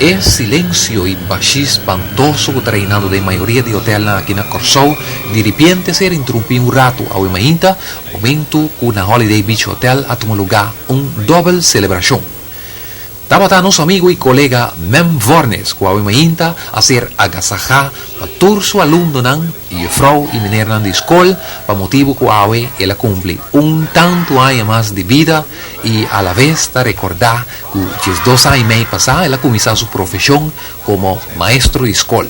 E silensio i bashí spantoso ku ta reinando den mayoria di hotelnan aki na Kòrsou diripiente a ser interumpí un ratu awe mainta, momentu ku na Holiday Beach Hotel a tuma lugá un dòbel selebrashon. Tabata nos amigu i kolega Mem Vornes ku awe mainta a ser agasajá pa tur su alumnonan, jefrou i menernan di skol pa motibu ku awe el a kumpli un tantu aña mas di bida i alaves ta rekordá ku diesdos aña i mei pasá el a kuminsá su profeshon komo maestro di skol.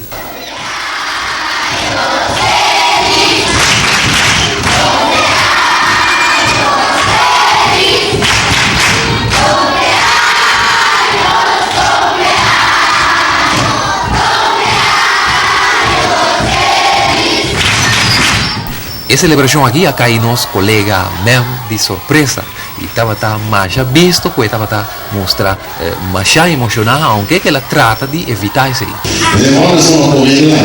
E selebrashon aki a kai nos kolega Mem di sorpresa i tabata masha bisto ku e tabata mustra Masha emoshoná aunke ku el a trata di evitá esei. Den hòmber suma komedia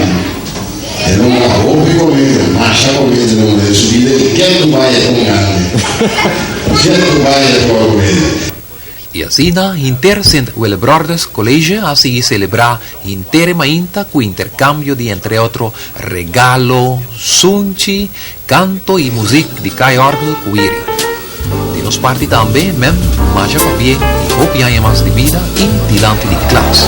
E no manda hopi komedia, masha komedia no manda den su bida i ken ku bai e ta un grande. Ken ku bai e ta un komedia. I asina hinter Sint Willebrordus College a sigui selebrá hinter e mainta ku interkambio di entre otro regalo, sunchi, kanto i muzik di Kai Orgel ku Wiri. Di nos parti tambe, mem masha pabien i hopi aña mas di bida i dilanti di klas.